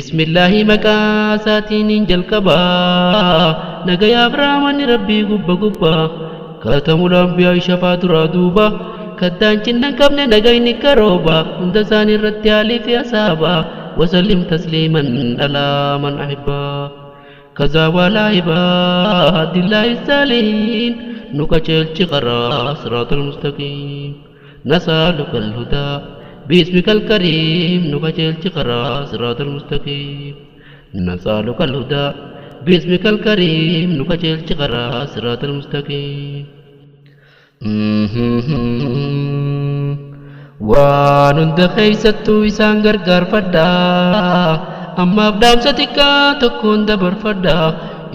Bismillaahi maqaa isaatiin jalqaba nagayaaf raamanni rabbii gubba gubba katamul anbiyaa shafaa duraa duuba kaddaan cinnan qabne nagayni karooba hunda isaanii irratti haalii fi asaaba wasallim tasliiman alaa man ahibbaa كذا ولا عباد الله الصالحين نكجلش قرا صراط المستقيم نسألك الهدى باسمك الكريم نكجلش قرا صراط المستقيم نسألك الهدى باسمك الكريم نكجلش قرا صراط المستقيم waan hunda keessattuu isaan gargaarfadha ammaaf dhaamsa xiqqaa tokkoon dabarfadha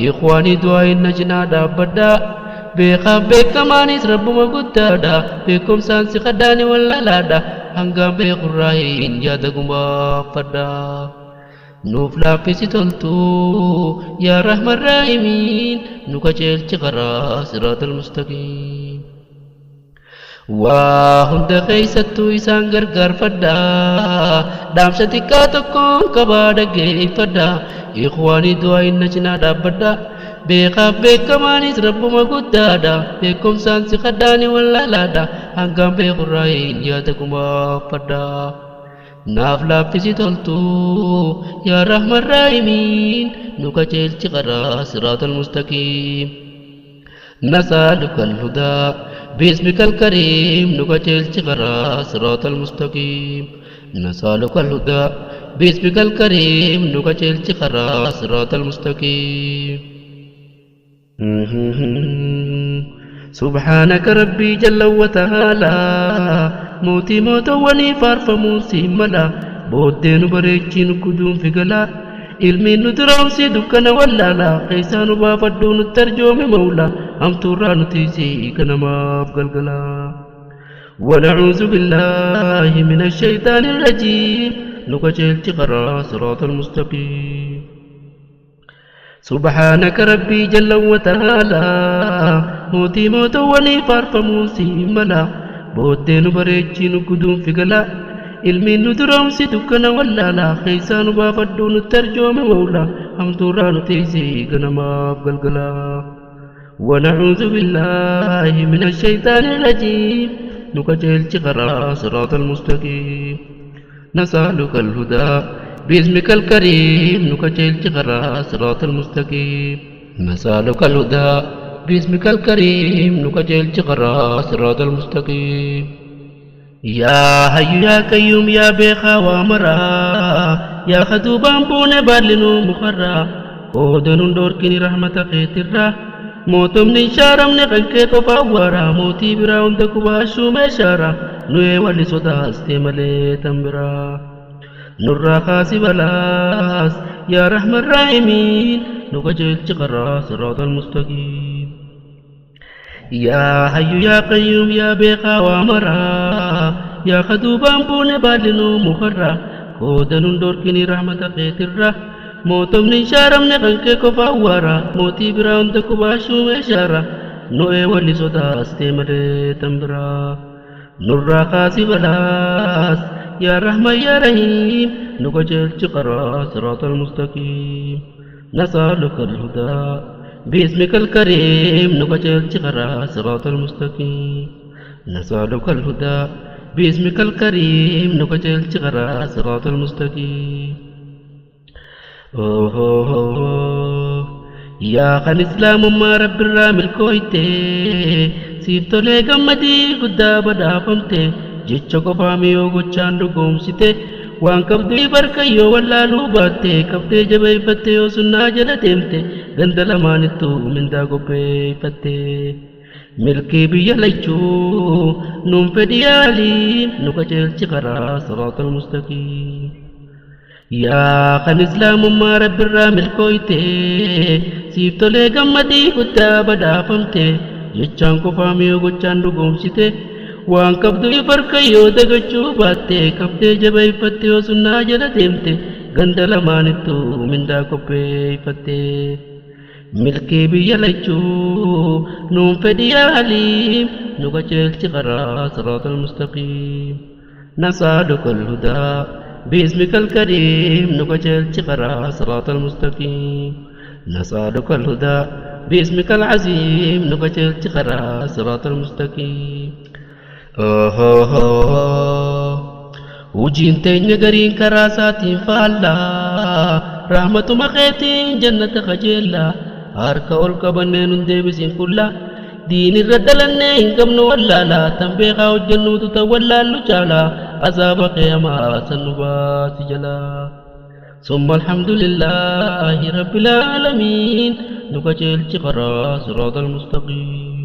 ikhwaanii du'aa inna cinaa dhaabbadha beekaaf beekamaanis rabbuma guddaadha beekumsaan si qaddaani wallaalaadha hangaan beekurraa hin yaada gumaafadha nuuf laaffisi toltu yaa rahman raahimiin nu qajeelchi karaa siraatal mustaqiim waa hunda keessattuu isaan gargaarfadha dhaamsa xiqqaa tokkoon qabaa dhaggeeffadha ikhwaanii du'aa inna cinaa dhaabbadha beekaaf beekamaanis rabbuma guddaadha beekumsaan si qaddaani wallaalaadha hangaan beekurraa hin yaada gumaafadha naaf laaffisi toltu yaa rahman raahimiin nu qajeelchi karaa siraatal mustaqiim نسألك الهدى باسمك الكريم نكجلش غرا صراط المستقيم نسألك الهدى باسمك الكريم نكجلش غرا صراط المستقيم سبحانك ربي جل وتعالى موتي موت وني فارف موسي ملا بودين بريتشين كدوم في قلا ilmiin nu duraamsee dukkana wallaalaa keessaa nu baafadhuu nutti arjoome mawlaa hamtuurraa nu tiisii kanamaaf galgalaa. ونعوذ بالله من الشيطان الرجيم نكجلت قرا صراط المستقيم سبحانك ربي جل وتعالى موتي موت وني فارف موسي ملا بودين بريتشين كدوم في قلا ilmiin nu duraamsi dukkana wallaalaa keessaa nu baafadhuu nutti arjoome mawlaa hamtuurraa nu tiisii ganamaaf galgalaa. ونعوذ بالله من الشيطان الرجيم نكجلش قرا صراط المستقيم نسألك الهدى باسمك الكريم نكجلش قرا صراط المستقيم نسألك الهدى باسمك الكريم نكجلش قرا صراط المستقيم يا حي يا قيوم يا بيخا ومرا يا خدوبان بون بالنو مخرا قودن دوركني رحمة خيترا موتم نشارم نقنك قفاورا موتي براون دكوا مشارا نوي ولي صداستي ملي تنبرا نرى خاسي بلاس يا رحم الراحمين نكجل قرا صراط المستقيم يا حي يا قيوم يا بيخا ومرا يا خدوبان بون بالنو مخرا قودن دوركني رحمة خيترا موتم نشارم نقنك كفاورا موتي براون دكوا مشارا نوي ولي صداستي ملي تنبرا نرى خاسي بلاس يا رحمة يا رحيم نكجل قرا صراط المستقيم نسألك الهدى باسمك الكريم نكجل قرا صراط المستقيم نسألك الهدى باسمك الكريم نكجل قرا صراط المستقيم يا خان إسلام ما رب الرامل كويتي سيفتو لغمدي قدا بدافمتي jecha qofaami yoo gochaan dhugoomsite waan qabdee barkayyoo wallaaluu baatte qabdee jabeeffatte yoo sunnaa jala deemte ganda lamaanittuu mindaa qopheeffatte milkii biyya lachuu nuun fedhi yaalii nu qajeelchi karaa siraatal mustaqiim. Yaa kan islaamummaa rabbirraa milkooyte siif tolee gammadii guddaa badhaafamte jechaan qofaami yoo gochaan dhugoomsite waan qabdu farkayyoo dagachuu baatte qabdee jabeeffatte yoo sunnaa jala deemte ganda lamaanittuu mindaa qopheeffatte milkii biyya lachuu nuun fedhi yaalii nu qajeelchi karaa siraatal mustaqiim. نسألك الهدى باسمك الكريم نقجل قرا صراط المستقيم نسألك الهدى باسمك العظيم نقجل قرا صراط المستقيم. Hojiin teenya gariin karaa isaatiin faallaa, rahmatuma keetiin jannata kajeellaa, harka ol qabannee nun deebisiin qullaa, diin irra dalannee hin qabnu wallaalaa, tan beekaa hojjennuutu tan wallaallu caalaa, azaaba qiyamaa san nu baasi jalaa. ثم الحمد لله رب العالمين نقجل قرا صراط المستقيم.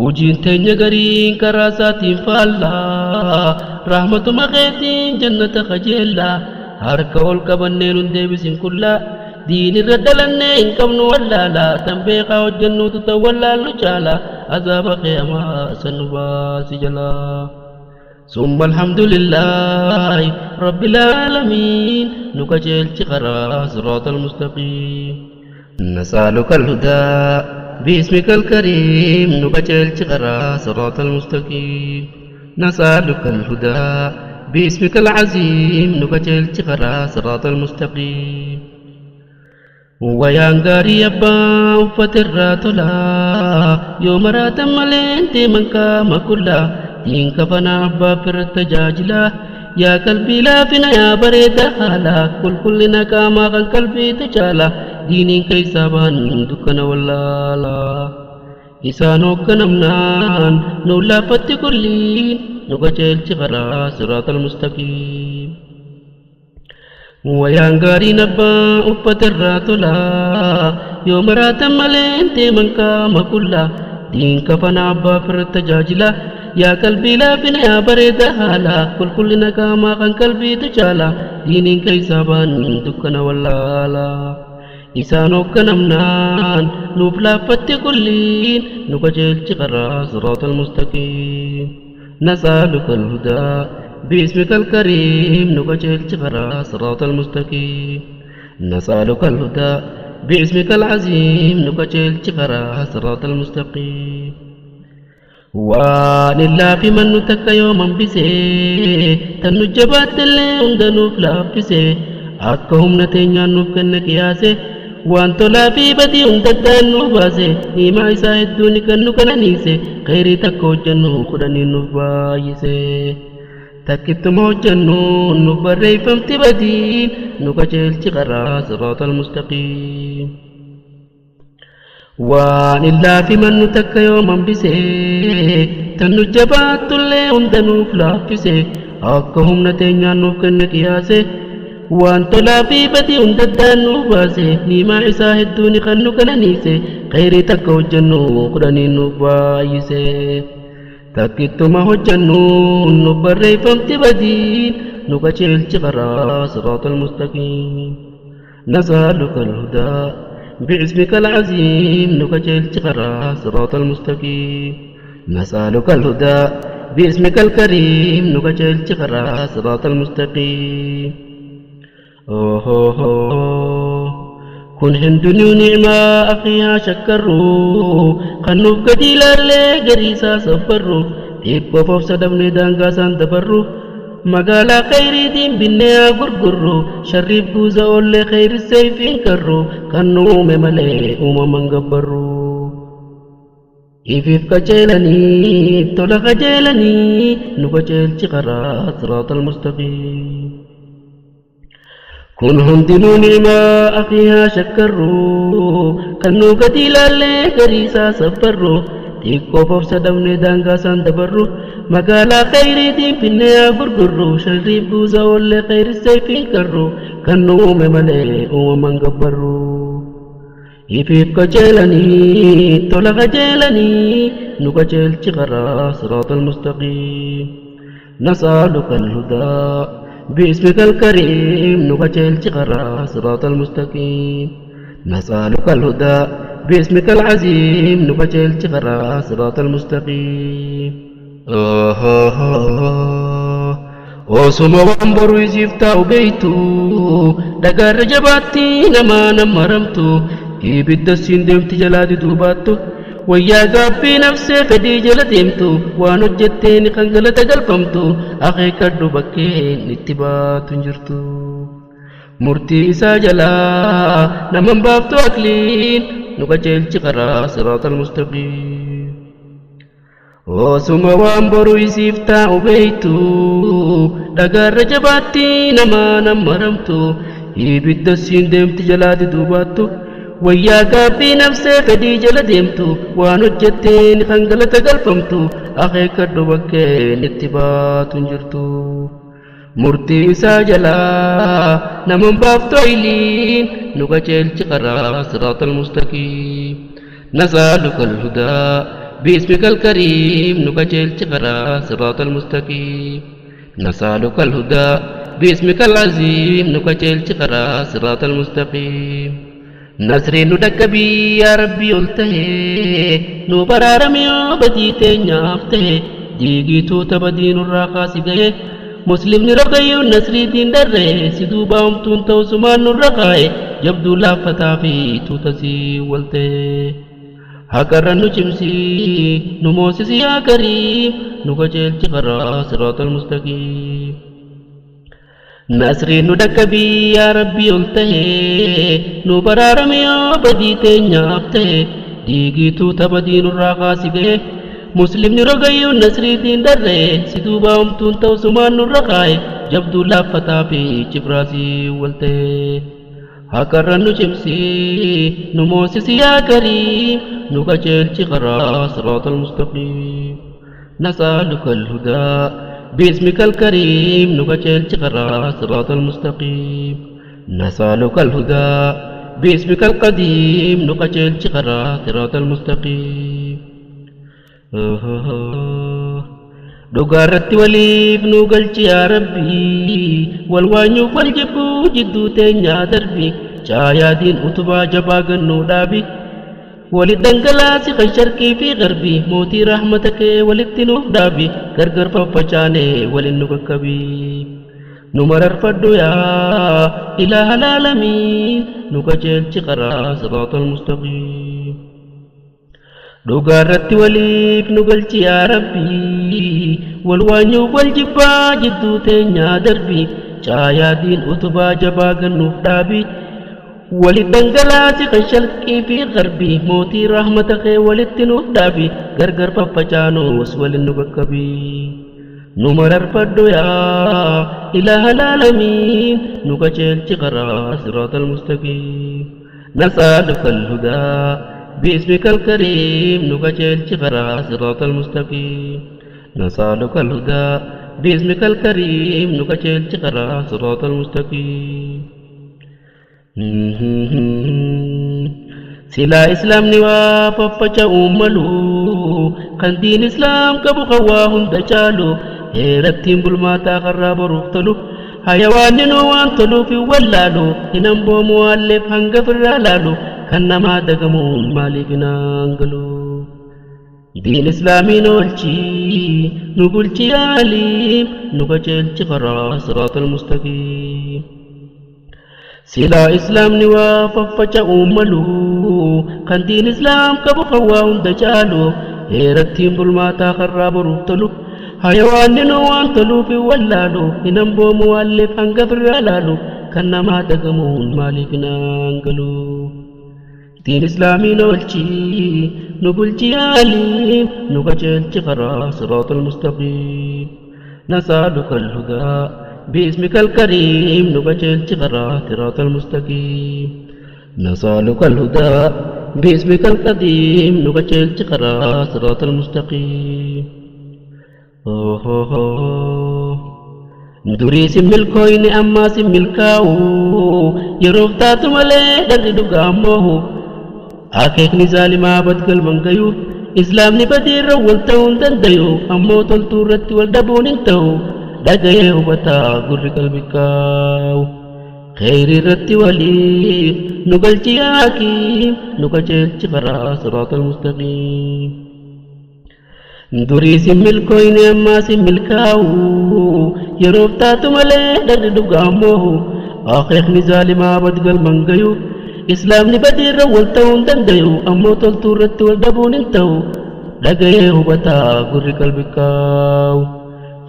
Hojiin teenya gariin karaa isaatiin faallaa, rahmatuma keetiin jannata kajeellaa, harka ol qabannee nun deebisin qullaa, diin irra dalannee hin qabnu wallaalaa, tan beekaa hojjennuutu tan wallaallu caalaa, azaaba qiyamaa san nu baasi jalaa. ثم الحمد لله رب العالمين نقجل قرا صراط المستقيم نسألك الهدى باسمك الكريم نقجل قرا صراط المستقيم نسألك الهدى باسمك العظيم نقجل قرا صراط المستقيم. Wayaan gaarii abbaa uffata irraa tolaa, yoo maraatan malee deeman qaama qullaa, diin kafanaa abbaa fira tajaajila, yaa qalbii laafina yaa bareeda haala, qulqullina qaamaa kan qalbiitu caala, diiniin keessaa ba'an dukkana wallaalaa, isaan hoogganamnaan nu laaffatti kulliin, nu qajeelchi karaa siraatal mustaqiim. Wayaan gaariin abbaa uffata irraa tolaa, yoo maraatan malee deeman qaama qullaa, diin kafanaa abbaa fira tajaajila, yaa qalbii laafina yaa bareeda haala, qulqullina qaamaa kan qalbiitu caala, diiniin keessaa ba'an dukkana wallaalaa, isaan hoogganamnaan nuuf laaffatti kulliin, nu qajeelchi karaa siraatal mustaqiim. نسألك الهدى باسمك الكريم نقجل قرا صراط المستقيم نسألك الهدى باسمك العظيم نقجل قرا صراط المستقيم. Waan illaa fi mannu takka yoo hambisee, tan nu jabaattellee hunda nuuf laaffise, akka humna teenyaan nuuf kenne qiyaase, waan tolaa fi badii hundaddaan nuuf baase, ni'imaa isaa hedduu ni kan nu qananiise, khayrii takka hojjennu kudhanii nuuf baay'ise, takkittuma hojjennu nuuf barreeffamti badiin, nu qajeelchi karaa siraatal mustaqiim. Waan illaa fi mannu takka yoo hambisee, tan nu jabaattullee hunda nuuf laaffise, akka humna teenyaan nuuf kenne qiyaase, waan tolaa fi badii hundaddaan nuuf baase, ni'imaa isaa hedduu ni kan nu qananiise, khayrii takka hojjennu kudhanii nuuf baay'ise, takkittuma hojjennu nuuf barreeffamti badiin, nu qajeelchi karaa siraatal mustaqiim. نسألك الهدى باسمك العظيم نقجل قرا صراط المستقيم نسألك الهدى باسمك الكريم نقجل قرا صراط المستقيم. Kun hundinuu ni'maa akhiyaa shakkarru, kan nuuf gadi ilaallee gariisaa sabbarru, xiqqoof obsa dhabnee daangaa isaan dabarru, magaalaa khayriitiin binnee haa gurgurru, sharriif guuza oollee khayri seefiin karru, kan nu uume malee uumaman gabbarru. Ifiif qajeelanii tola qajeelanii, nu qajeelchi karaa siraatal mustaqiim. Kun hundinuu ni'maa akhiyaa shakkarru, kan nu gadi ilaallee gariisaa sabbarru, xiqqoof obsa dhabnee daangaa isaan dabarru, magaalaa khayriitiin binnee haa gurgurru, sharriif guuza oollee khayri seefiin karru, kan nu uume malee uumaman gabbarru. Ifiif qajeelanii tola qajeelanii, nu qajeelchi karaa siraatal mustaqiim. نسألك الهدى باسمك الكريم نقجل قرا صراط المستقيم نسألك الهدى باسمك العظيم نقجل قرا صراط المستقيم. Osuma waan boruu isiif taa'u beeytu, dhagaarra jabaatti namaa nama maramtu, ibidda siin deemti jalaa diduu baattu, Wayyaa gaabbii nafsee fedhii jala deemtu waan hojjetteen kan galata galfamtu akeekkadhu bakkeen itti baatu hin jirtu. Murtii isaa jalaa naman baaftu akliin nu qajeelchi karaa siraatal mustaqiim. Osuma waan boru isiif taa'u beeytu dhagaarra jabaatti namaa nan maramtu ibidda siin deemti jalaa diduu baattu wayyaa gaabbii nafsee fedhii jala deemtu waan hojjetteen kan galata galfamtu akeekkadhu bakkeen itti baatu hin jirtu. Murtii isaa jalaa naman baaftu ayliin nu qajeelchi karaa siraatal mustaqiim. Nasaaluka alhudaa باسمك الكريم نقجل تقرا صراط المستقيم. نسألك الهدى باسمك العظيم نقجل تقرا صراط المستقيم. نصري ندكبي يا ربي قلته نبرارمي بدي تنيافته ديجي توتا بدين الراقاسي مسلم نرقي نصري دين دري سدوبا أمتون توسمان نرقاي يبدو لا فتا في توتسي والته haqarra nu cimsi nu moosisi yaa kariim nu qajeelchi karaa siraatal mustaqiim. Nasrii nu dhaqqabii yaa rabbii ol ta'e nu baraarame yoo badii teenyaaf ta'e diigiituu tapha nurraa kaasi ga'e muslimni rogayyuu nasriitiin darree si duuba homtuun ta'u sumaan nurra kaa'e jabduu laaffataa fi cibraasii wal ta'e. Haqarra nu cimsi nu moosisi yaa kariim nu qajeelchi karaa siraatal mustaqiim. نسألك الهدى باسمك الكريم نقجل قرا صراط المستقيم. نسألك الهدى باسمك القديم نقجل قرا صراط المستقيم. Dhugaarratti waliif nu galchi yaa Rabbii wal waanyuuf wal jibbuu jidduu teenyaa darbi caayaadiin utubaa jabaa gannuu dhaabi walit dhangalaasi kan sharqii fi garbii mootii rahmata kee walitti nuuf dhaabi gargar faffacaane walin nu qaqqabi nu mararfadhu yaa ilaaha alaalamiin nu qajeelchi karaa siraatal mustaqiim. Dhugaarratti waliif nu galchi yaa Rabbii wal waanyuuf wal jibbaa jidduu teenyaa darbi caayaadiin utubaa jabaa gannuuf dhaabi walit dhangalaasi kan sharqii fi garbii mootii rahmata kee walitti nuuf dhaabi gargar faffacaanus walin nu qaqqabi nu mararfadhu yaa ilaaha alaalamiin nu qajeelchi karaa siraatal mustaqiim. نسألك الهدى باسمك الكريم نقجل قرا صراط المستقيم. نسألك الهدى باسمك الكريم نقجل قرا صراط المستقيم. سلا إسلام نوا ففجأ ملو كان دين إسلام كبو خواهم دجالو هيرتين بالماتا قرب رفتلو حيوان نوان تلو في ولالو هنم مؤلف هنگ فرالالو kan namaa dagamuun maaliif hin hangalu diin islaamiin oolchi nu bulchi yaaliim nu qajeelchi karaa siraatal mustaqiim. Silaa islaamni waa faffaca'uu malu kan diin islaam qabu kan waa hunda caalu heerattiin bulmaataa karraa boruuf tolu hayawaanni nu waan toluuf hin wallaalu hin hamboomu waalleef hanga firraa laalu kan namaa dagamuun maaliif hin hangalu. دين إسلامي نولشي نبلشي عليم نقجلشي قرا صراط المستقيم. نسألك الهدى باسمك الكريم نقجلشي قرا صراط المستقيم. نسألك الهدى باسمك القديم نقجلشي قرا صراط المستقيم. Durii si milkooyne ammaa si milkaa'u yeroof taatu malee dhalli dhugaa moohu akeekni zaalimaa badgalman gayu islaamni badiirra wal ta'uu hin dandayu ammoo toltuu irratti wal dhabuun hin ta'u dhagayee hubataa gurri qalbi kaa'u kheyrii irratti waliif nu galchi yaa hakiim nu qajeelchi karaa siraatal mustaqiim. Durii si milkooyne ammaa si milkaa'u yeroof taatu malee dhalli dhugaa moohu akeekni zaalimaa badgalman gayu Islaamni badiirra wal ta'uu hin dandayu, ammoo toltuu irratti wal dhabuun hin ta'u. Dhagayee hubataa gurri qalbi kaa'u.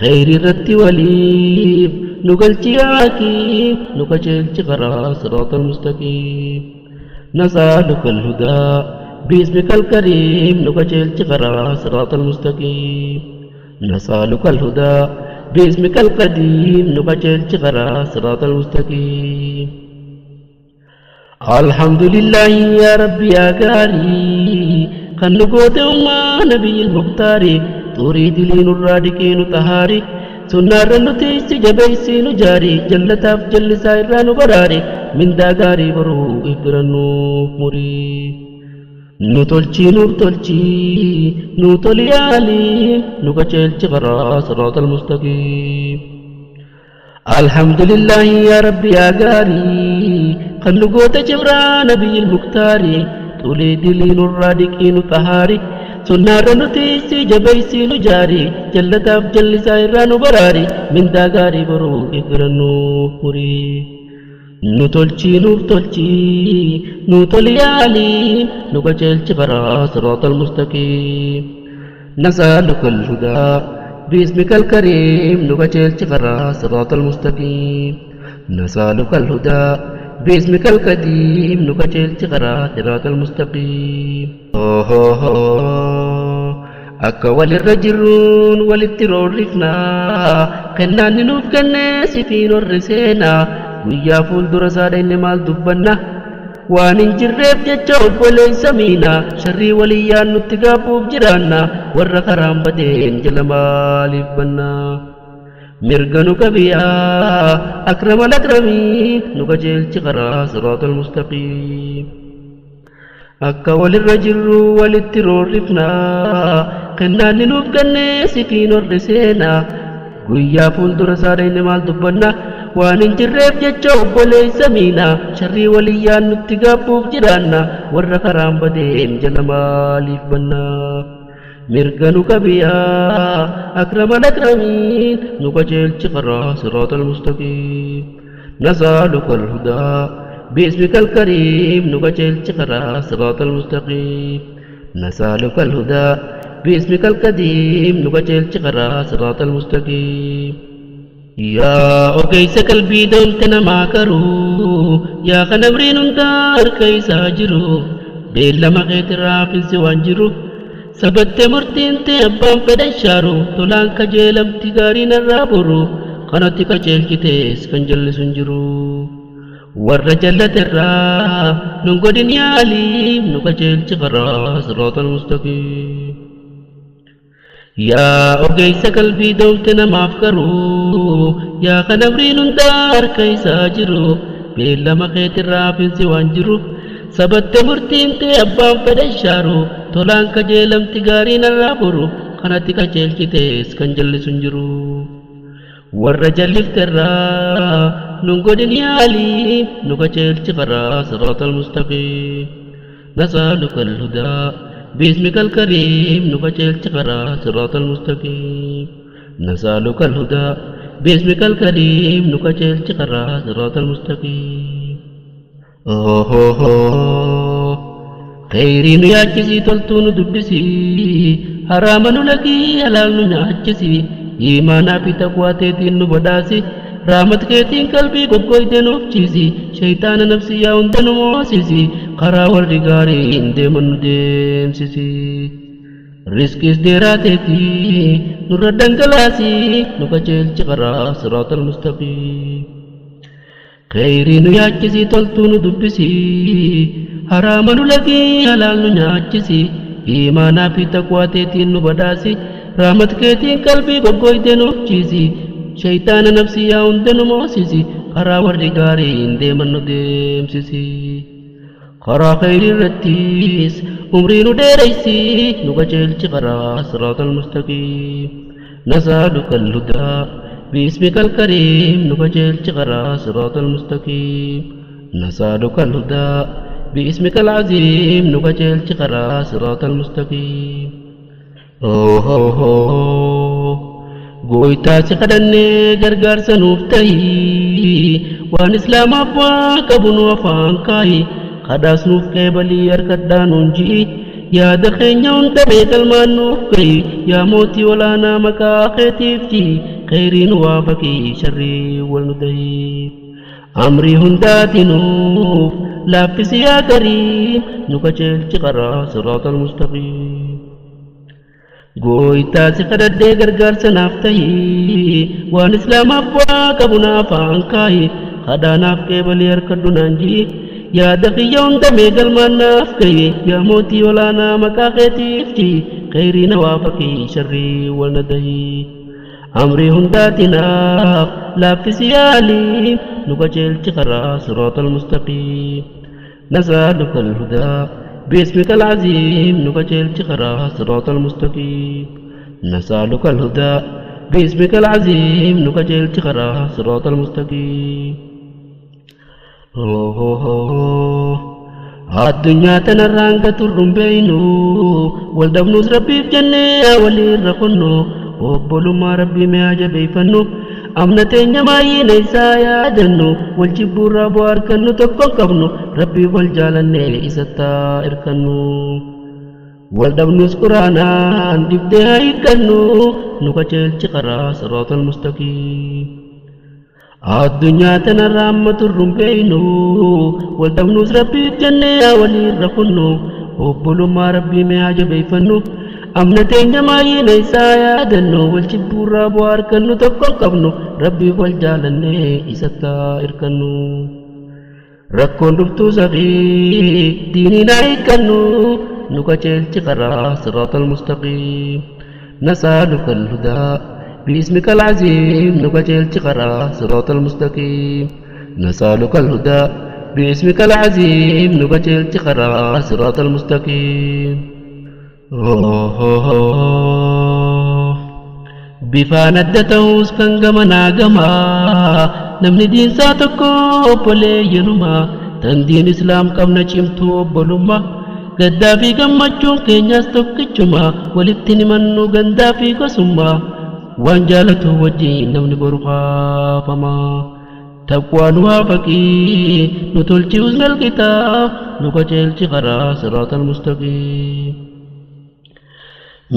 Kheyrii irratti waliif nu galchi yaa hakiim, nu qajeelchi karaa siraatal mustaqiim. Nas'aluka al-hudaa biismika al-kariim, nu qajeelchi karaa siraatal mustaqiim. Nas'aluka al-hudaa biismika al-qadiim, nu qajeelchi karaa siraatal mustaqiim. Alhamdulillahi yaa Rabbi yaa gaarii, kan nu goote ummaa nabiyyi muktaari, xurii dilii nurraa dhiqii nu xahaari, sunnaarra nu tiisi jabeessii nu jaari, jallataaf jallisaa irraa nu baraari, mindaa gaarii boruu if bira nuuf murii. Nu tolchii nuuf tolchii nu toli yaali, nu qajeelchi karaa siraatal mustaqiim. Alhamdulillahi yaa Rabbi yaa gaarii, kan nu goote cibraa nabiyyi muktaari, xurii dilii nurraa dhiqii nu xahaari, sunnaarra nu tiisi jabeessii nu jaari, jallataaf jallisaa irraa nu baraari, mindaa gaarii boruu if bira nuuf murii. Nu tolchii nuuf tolchii nu toli yaali, nu qajeelchi karaa siraatal mustaqiim. Nas'aluka al-hudaa biismika al-kariim, nu qajeelchi karaa siraatal mustaqiim. Nas'aluka al-hudaa biismika al-qadiim, nu qajeelchi karaa siraatal mustaqiim. Akka walirra jirruun walitti roorrifnaa, kennaan nuuf kennee sifiin horre seenaa, guyyaa fuuldura isaa dhayne maal dubbanna, waan hin jirreef jecha obboleessa miina, sharrii waliyyaan nutti gaabbuuf jiraanna, warra karaan badeen jala maaliif banna. Mirga nu qabiyaa akramal akramiin, nu qajeelchi karaa siraatal mustaqiim. Akka walirra jirru walitti roorrifnaa, kennaan nuuf kennee sifiin horre seenaa, guyyaa fuuldura isaa dhayne maal dubbanna, waan hin jirreef jecha obboleessa miina, sharrii waliyyaan nutti gaabbuuf jiraanna, warra karaan badeen jala maaliif banna. Mirga nu qabiyaa akramal akramiin, nu qajeelchi karaa siraatal mustaqiim. Nas'aluka al-hudaa biismika al-kariim, nu qajeelchi karaa siraatal mustaqiim. Nas'aluka al-hudaa biismika al-qadiim, nu qajeelchi karaa siraatal mustaqiim. Yaa ogeessa qalbii doomte namaa qaruu, yaa kan amriin hundaa harka isaa jiru, beellama keetirraa hafinsi waan jiru, sabattee murtiin ta'e abbaan fedhan shaaru, tolaan kajeelamti gaariin irraa boru, kanatti qajeelchitees kan jallisu hin jiru. Warra jallaterraa nun godhin yaaliif, nu qajeelchi karaa siraatal mustaqiim. Yaa ogeessa qalbii doomte namaaf qaruu, yaa kan amriin hundaa harka isaa jiru, beellama keetirraa hafinsi waan jiru, sabatte murtiin ta'e abbaan fedhan shaaru, tolaan kajeelamti gaariin irraa boru, kanatti qajeelchitees kan jallisu hin jiru. Warra jallifterraa nun godhin yaaliif, nu qajeelchi karaa siraatal mustaqiim. Nas'aluka al-hudaa biismika al-kariim, nu qajeelchi karaa siraatal mustaqiim. Nas'aluka al-hudaa biismika al-kariim, nu qajeelchi karaa siraatal mustaqiim. Kheyrii nu yaachisii toltuu nu dubbisii, haraama nu lagii halaal nu nyaachisii, iimaanaa fi taqwaa teetiin nu badhaasi, rahmat keetiin qalbii goggoyte nuuf ciisi, shayxaana nafsiyyaa hunda nu moosisi, karaa warri gaariin deeman nu deemsisi. Rizqiis dheeraa teetii nurra dhangalaasi, nu qajeelchi karaa siraatal mustaqiim. Kheyrii nu yaachisii toltuu nu dubbisii, haraama nu lagii halaal nu nyaachisi, iimaanaa fi taqwaa teetiin nu badhaasi, rahmat keetiin qalbii goggoyte nuuf ciisi, shayxaana nafsiyyaa hunda nu moosisi, karaa warri gaariin deeman nu deemsisi. Karaa kheyrii irrattis umrii nu dheereysi, nu qajeelchi karaa siraatal mustaqiim. Nas'aluka al-hudaa biismika al-kariim, nu qajeelchi karaa siraatal mustaqiim. Nas'aluka al-hudaa biismika al-aziim, nu qajeelchi karaa siraatal mustaqiim. Gooytaa si kadhannee gargaarsa nuuf tahi, waan islaamaaf waa qabu nu afaan kaahi, Kadhaas nuuf qeebalii harkadhaa nuun ji'i. Yaada keenya hunda mee galmaan nuuf ga'i. Yaa mootii olaanaa maqaa keetiif ji'i. Kheyrii nu waafaqi sharrii wal nu dahi. Amrii hundaatinuuf laaffisi yaa kariim nu qajeelchi karaa siraatal mustaqiim. Gooytaa si kadhadhee gargaarsa naaf tahi waan islaamaaf bu'aa qabu naaf haan kaahi kadhaa naaf qeebalii harkadhu naan ji'i. Yaada kiyya hunda mee galmaan naaf gahi yaa mootii olaanaa maqaa keetiif ji'i kheyrii na waafaqi sharrii wal na dahi. Amrii hundaatinaaf laaffisi yaa aliim nu qajeelchi karaa siraatal mustaqiim. Nas'aluka al-hudaa باسمك العظيم nu qajeelchi karaa siraatal mustaqiim. Nas'aluka al-hudaa باسمك العظيم nu qajeelchi karaa siraatal mustaqiim. Addunyaa tanarraan gaturru hin beeynu wal dhabnus rabbiif jennee haa waliirra kunnu obbolummaa rabbii mee haa jabeeffannu amna teenya maayyiina isaa yaadannu wal jibbuurraa bu'aa argannu tokko hin qabnu rabbiif wal jaalannee isattaa irkannu wal dhabnus quraanaan dhibdee haa hiikkannu nu qajeelchi karaa siraatal mustaqiim. Addunyaa tanarra amma turru hin beeynu wal dhabnus rabbiif jennee haa waliirra kunnu obbolummaa rabbii mee haa jabeeffannu amna teenya maayyiina isaa yaadannu wal jibbuurraa bu'aa argannu tokko hin qabnu rabbiif wal jaalannee isattaa irkannu. Rakkoon dhuftuu safii diiniin haa hiikkannu nu qajeelchi karaa siraatal mustaqiim. Nas'aluka al-hudaa باسمك العظيم nu qajeelchi karaa siraatal mustaqiim. Nas'aluka al-hudaa باسمك العظيم nu qajeelchi karaa siraatal mustaqiim. Bifaan adda ta'us kan gamanaa gamaa namni diinsaa tokko obboleeyyanuma tan diin islaam qabna cimtuu obbolummaa gaddaa fi gammachuun keenyas tokkichuma walitti himannu gandaa fi gosummaa waan jaalatu wajjin namni boru kaafama. Taqwaa nu waafaqii nu tolchi husnal kitaab nu qajeelchi karaa siraatal mustaqiim.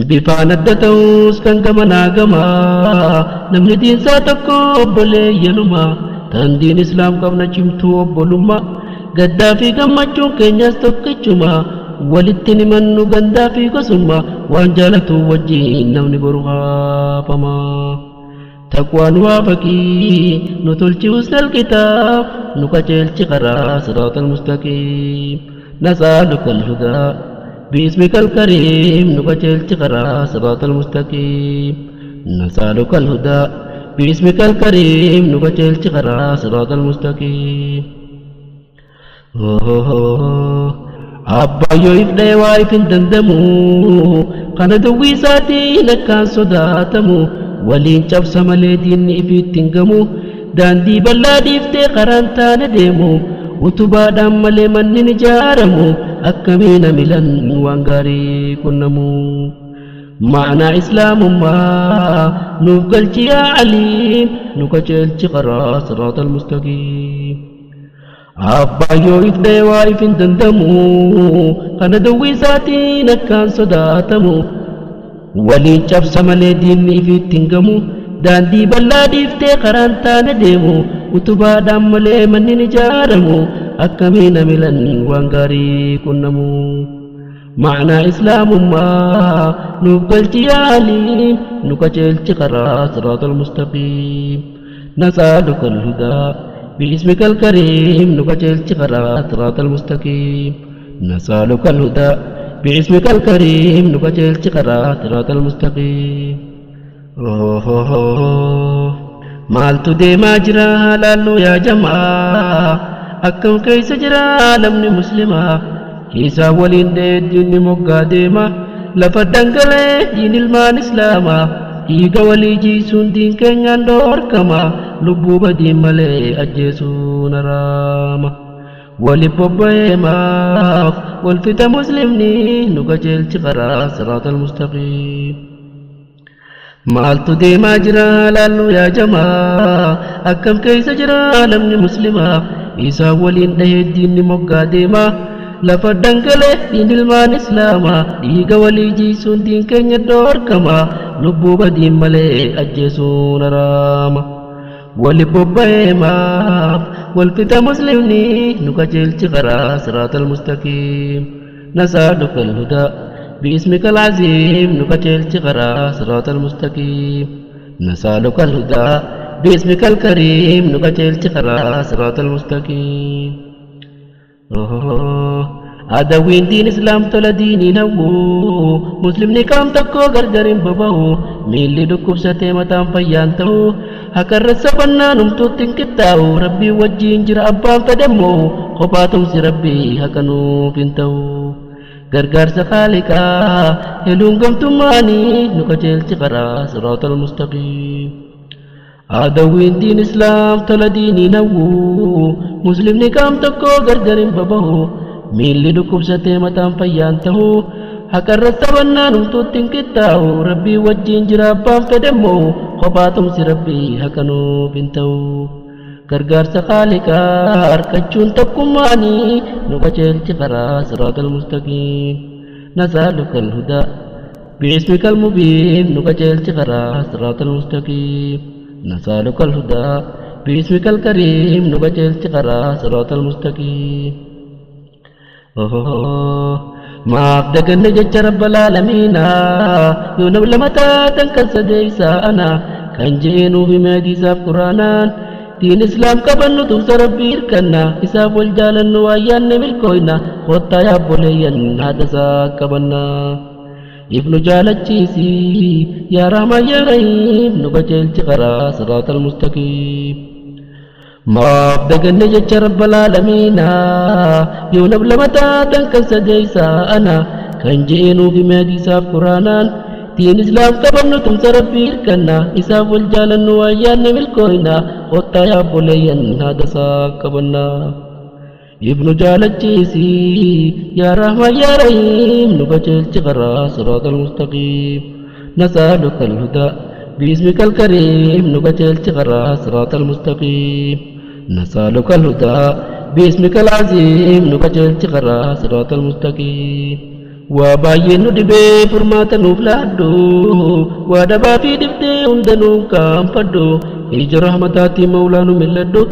Bifaan adda ta'us kan gamanaa gamaa namni diinsaa tokko obboleeyyanuma tan diin islaam qabna cimtuu obbolummaa gaddaa fi gammachuun keenyas tokkichuma walitti himannu gandaa fi gosummaa waan jaalatu wajjin namni boru kaafama. Taqwaa nu waafaqii nu tolchi husnal kitaab nu qajeelchi karaa siraatal mustaqiim. Nas'aluka al-hudaa باسمك الكريم nu qajeelchi karaa siraatal mustaqiim. Nas'aluka al-hudaa باسمك الكريم nu qajeelchi karaa siraatal mustaqiim. Abbayyoo ifdhee waa if hin dandamu kana dawwii isaatiin akkaan sodaatamu waliin cabsa malee diinni ifiitti hin gamu daandii bal'aa dhiiftee karaan taane deemu utubaadhaan malee manni ni ijaaramu akkamiin amilan waan gaarii qunnamu. Ma'anaa islaamummaa nuuf galchi yaa aliim nu qajeelchi karaa siraatal mustaqiim. Abbayyoo ifdhee waa if hin dandamu kana dawwii isaatiin akkaan sodaatamu waliin cabsa malee diinni ifiitti hin gamu daandii bal'aa dhiiftee karaan taane deemu utubaadhaan malee manni ni ijaaramu akkamiin amilan waan gaarii qunnamu. Ma'anaa islaamummaa nuuf galchi yaa aliim nu qajeelchi karaa siraatal mustaqiim. Nas'aluka al-hudaa باسمك الكريم nu qajeelchi karaa siraatal mustaqiim. Nas'aluka al-hudaa باسمك الكريم nu qajeelchi karaa siraatal mustaqiim. Maaltu deemaa jira laallu yaa jamaa akkam keessa jira namni muslimaa keessaa waliin dheeddiinni moggaa deema lafa dhangalee diin ilmaan islaamaa dhiiga walii jiisuun diin keenyaan dhoorkama lubbuu badiin malee ajjeesuun haraama. Wali bobba'ee maaf wal fixa muslimni nu qajeelchi karaa siraatal mustaqiim. Maaltu deemaa jira laallu yaa jamaa, akkam keessa jira namni muslimaa? Isaan waliin dhahee diinni moggaa deemaa, lafa dhangalee diin ilmaan islaamaa. Dhiiga walii jiisuun diin keenya dhoorkama, lubbuu badiin malee ajjeesuun haraama. Wali bobba'ee maaf wal fixa muslimni? Nu qajeelchi karaa siraatal mustaqiim. Nasaaluka alhudaa باسمك العظيم، نقتل غرا صراط المستقيم. نسألك الهدى باسمك الكريم، نقتل غرا صراط المستقيم. Adawiin diin islaam tola diiniin hawwu, muslimni qaam tokko gargar hin baba'u. Miilli dhukkubsatee mataan fayyaan ta'u, haqarra sabannaan humtuutti hin qixxaa'u. Rabbii wajjiin jira abbaan fedhammoo, kophaa tumsi rabbii haqa nuuf hin ta'u. Gargaarsa khaaliqaa heluun gamtummaanii, nu qajeelchi karaa siraatal mustaqiim. Adawiin diin islaam tola diiniin hawwu, muslimni qaam tokko gargar hin baba'u. Miilli dhukkubsatee mataan fayyaan ta'u, haqarra sabannaan humtuutti hin qixxaa'u. Rabbii wajjiin jira abbaan fedhammoo, kophaa tumsi rabbii haqa nuuf hin ta'u. Gargaarsa khaaliqaa harkachuun tokkummaanii, nu qajeelchi karaa siraatal mustaqiim. Nasaaluka alhudaa باسمك المبين، nu qajeelchi karaa siraatal mustaqiim. نسألك الهدى باسمك الكريم، nu qajeelchi karaa siraatal mustaqiim. Maaf daganne jecha rabbal aalamiina, yoo nam lama taatan kan sadeeysaa ana kan jeenuu hime hadiisaaf quraanaan. Diin islaam qabannu, tumsa rabbii hirkanna, isaaf wal jaalannu, waayyaanne milkooyna. Kottaa yaabboleeyyan haadha isaa qabanna. Ibnu jaalachiisi yaa rahmaan yaa rahiim, nu qajeelchi karaa siraatal mustaqiim. Maaf daganne jecha rabbal aalamiina, yoo nam lama taatan kan sadeeysaa ana kan jeenuu hime hadiisaaf quraanaan. Diin islaam qabannu, tumsa rabbii hirkanna, isaaf wal jaalannu, waayyaanne milkooyna. Kottaa yaabboleeyyan haadha isaa qabanna. Ibnu jaalachiisi yaa rahmaan yaa rahiim, nu qajeelchi karaa siraatal mustaqiim. نسألك الهدى باسمك الكريم، nu qajeelchi karaa siraatal mustaqiim. نسألك الهدى باسمك العظيم، nu qajeelchi karaa siraatal mustaqiim. Waa baay'een nu dhibee furmaata nuuf laadhu, waa dhabaa fi dhibdee hunda nuuf kaanfadhu. Ija rahmataatiin mawlaa nu milladhu,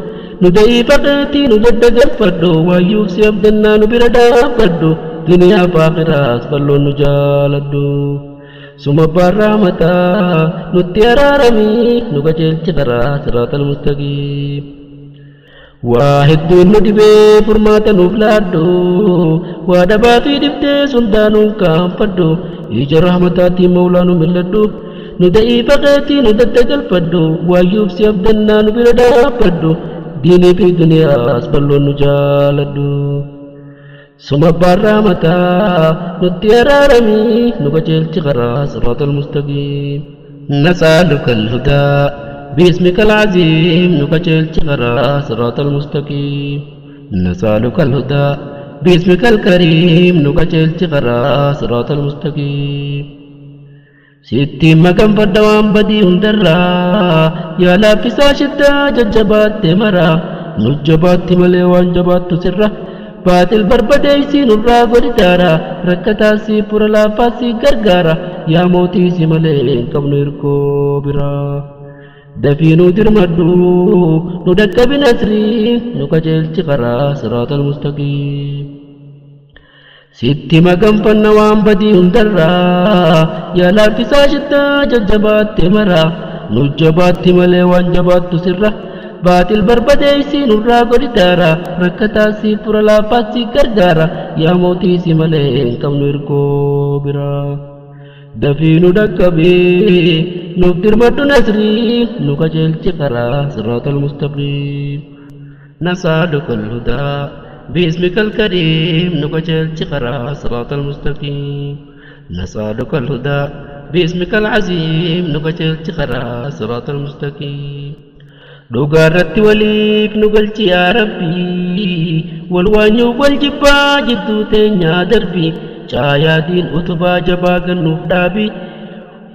nu da'iifa keetii nu daddagalfadhu. Waayyuuf si abdannaa nu bira dhaabbadhu, duniyaa fi aakhiraas balloon nu jaaladhu. Suma abbaan rahmataa nutti araaramii, nu qajeelchi karaa siraatal mustaqiim. Waa hedduun nu dhibee furmaata nuuf laadhu, waa dhabaa fi dhibdee sundaa nuuf kaanfadhu. Ija rahmataatiin mawlaa nu milladhu, nu da'iifa keetii nu daddagalfadhu. Waayyuuf si abdannaa nu bira dhaabbadhu, diinii fi duniyaas balloon nu jaaladhu. Suma abbaan rahmataa nutti araaramii, nu qajeelchi karaa siraatal mustaqiim. نسألك الهدى باسمك العظيم، nu qajeelchi karaa siraatal mustaqiim. نسألك الهدى باسمك الكريم، nu qajeelchi karaa siraatal mustaqiim. Sitti maganfadha waan badii hundarraa, yaa laaffisaa shiddaa jajjabaatte mara. Nu jabaatti malee waan jabaattu sirra, baaxil barbadeessii nurraa godhitaara. Rakkataasii fura, laafaasii gargaara, yaa mootii si malee hin qabnu hirkoo biraa. Dafii nu dirmadhu, nu dhaqqabi nasrii, nu qajeelchi karaa siraatal mustaqiim. Sitti maganfanna waan badii hundarraa, yaa laaffisaa shittaa jajjabaatte mara. Nu jabaatti malee waan jabaattu sirra, baaxil barbadeessii nurraa godhitaara. Rakkataasii fura, laafaasii gargaara, yaa mootii si malee hin qabnu hirkoo biraa. Dafii nu dhaqqabii nuuf dirmadhu nasrii, nu qajeelchi karaa siraatal mustaqiim. نسألك الهدى باسمك الكريم، nu qajeelchi karaa siraatal mustaqiim. نسألك الهدى باسمك العظيم، nu qajeelchi karaa siraatal mustaqiim. Dhugaa irratti waliif nu galchi yaa rabbii, wal waanyuu wal jibbaa jidduu teenyaa darbi. Caayaadiin utubaa jabaa gannuuf dhaabi.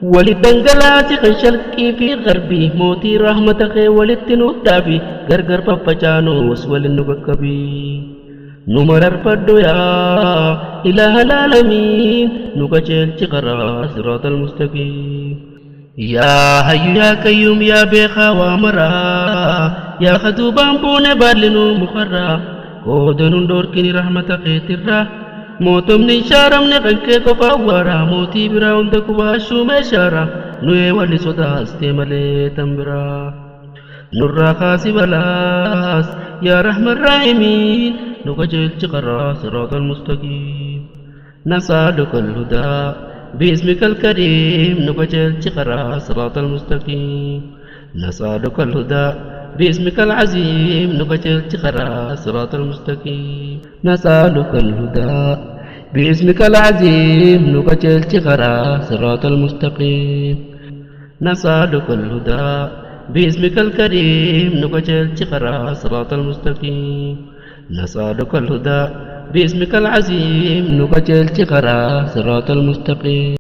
Walitti dhangalaasi kan sharqii fi garbii, mootii rahmata kee walitti nuuf dhaabi, gargar faffacaanuus waliin nu qaqqabi. Nu mararfadhu yaa ilaaha aalamiin, nu qajeelchi karaa siraatal mustaqiim. Yaa hayyu yaa qayyuum yaa beekaa waa maraa, yaa kaduubaan buune baalli nuu mukarraa, qooda nun dhoorkini rahmata keetirraa. Mootumni hin shaaramne kan kee qofaa waaraa, mootii biraa hunda qubaashuu meeshaara, nuyi walli sodaastee malee tan biraa. Nurraa kaasi balaas yaa rahman raahimiin, nu qajeelchi karaa siraatal mustaqiim. نسألك الهدى باسمك الكريم، nu qajeelchi karaa siraatal mustaqiim. نسألك الهدى باسمك العظيم، nu qajeelchi karaa siraatal mustaqiim. نسألك الهدى باسمك العظيم، nu qajeelchi karaa siraatal mustaqiim. نسألك الهدى باسمك الكريم، nu qajeelchi karaa siraatal mustaqiim. نسألك الهدى باسمك العظيم، nu qajeelchi karaa siraatal mustaqiim.